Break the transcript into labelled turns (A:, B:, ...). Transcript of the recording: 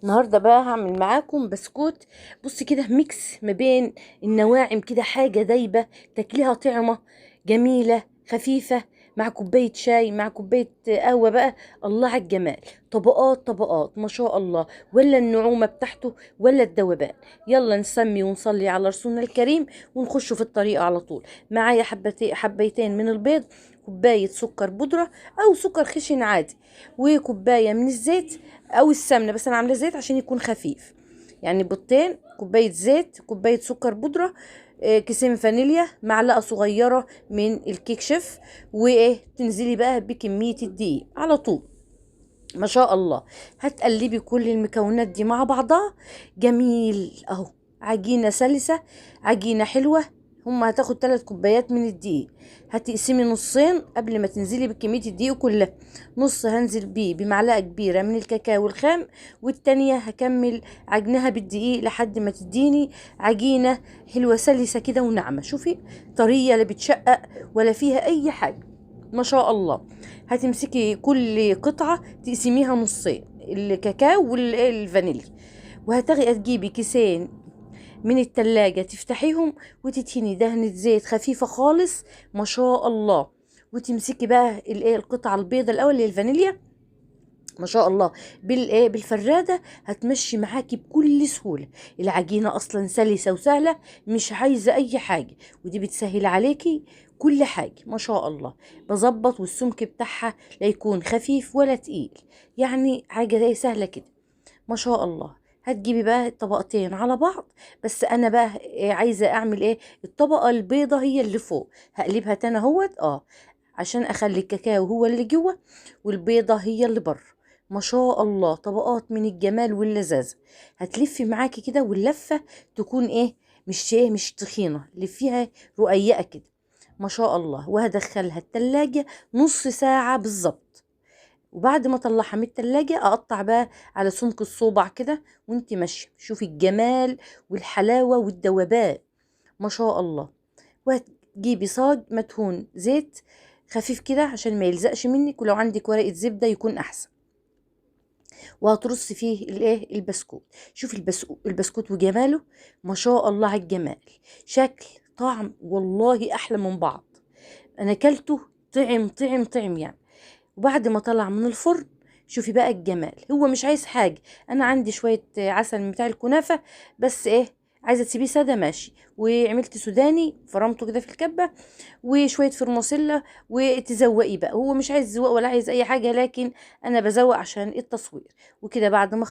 A: النهارده بقى هعمل معاكم بسكوت. بصي كده mix ما بين النواعم كده، حاجة دايبه تاكليها طعمه جميلة خفيفة مع كوباية شاي مع كوباية قهوة بقى. الله على الجمال، طبقات طبقات ما شاء الله، ولا النعومه بتاعته ولا الذوبان. يلا نسمي ونصلي على رسولنا الكريم ونخش في الطريقة على طول. معايا حبيتين من البيض، كوباية سكر بودره او سكر خشن عادي، وكوبايه من الزيت او السمنة، بس انا عامله زيت عشان يكون خفيف. يعني بيضتين، كوباية زيت، كوباية سكر بودره، كيسين فانيليا، معلقه صغيرة من الكيك شيف، وايه تنزلي بقى بكمية الدقيق على طول. ما شاء الله هتقلبي كل المكونات دي مع بعضها. جميل اهو، عجينه سلسه، عجينه حلوة. هما هتاخد 3 كوبايات من الدقيق، هتقسمي نصين قبل ما تنزلي بكمية الدقيق كلها. نص هنزل بيه بمعلقه كبيرة من الكاكاو الخام، والتانية هكمل عجنها بالدقيق لحد ما تديني عجينه حلوة سلسه كده وناعمه. شوفي طرية، لا بتشقق ولا فيها اي حاجة ما شاء الله. هتمسكي كل قطعه تقسميها نصين، الكاكاو والفانيليا، وهتغي تجيبي كيسين من التلاجة تفتحيهم وتدهني دهنة زيت خفيفة خالص ما شاء الله، وتمسكي بقى الايه القطعة البيضة الاول اللي هي الفانيليا ما شاء الله بالايه بالفرادة، هتمشي معاكي بكل سهولة. العجينة اصلا سلسة وسهلة، مش عايزة اي حاجة، ودي بتسهل عليكي كل حاجة ما شاء الله. بظبط، والسمك بتاعها لا يكون خفيف ولا تقيل، يعني حاجة سهلة كده ما شاء الله. هتجيبي بقى الطبقتين على بعض، بس انا بقى عايزه اعمل ايه، الطبقة البيضة هي اللي فوق هقلبها تاني اهوت، عشان اخلي الكاكاو هو اللي جوه والبيضة هي اللي بره. ما شاء الله طبقات من الجمال واللذاذه. هتلفي معاكي كده، واللفه تكون ايه، مش تخينة، لفيها رقيقه كده ما شاء الله. وهدخلها التلاجة نص ساعة بالظبط، وبعد ما اطلعها من التلاجة اقطع بقى على سمك الصوبع كده وانت ماشية. شوفي الجمال والحلاوه والذوبان ما شاء الله. وهتجيبي صاج مدهون زيت خفيف كده عشان ما يلزقش منك، ولو عندك ورقة زبدة يكون احسن. وهترصي فيه الايه البسكوت. شوفي البسكوت وجماله ما شاء الله على الجمال، شكل طعم والله احلى من بعض. انا اكلته طعم طعم طعم يعني. وبعد ما طلع من الفرن شوفي بقى الجمال، هو مش عايز حاجة. انا عندي شوية عسل من بتاع الكنافه، بس ايه عايزه تسيبيه ساده ماشي، وعملت سوداني فرمته كده في الكبه، وشوية فرماسيلا، وتزوقي بقى. هو مش عايز زواق ولا عايز اي حاجة، لكن انا بزوق عشان التصوير وكده. بعد ما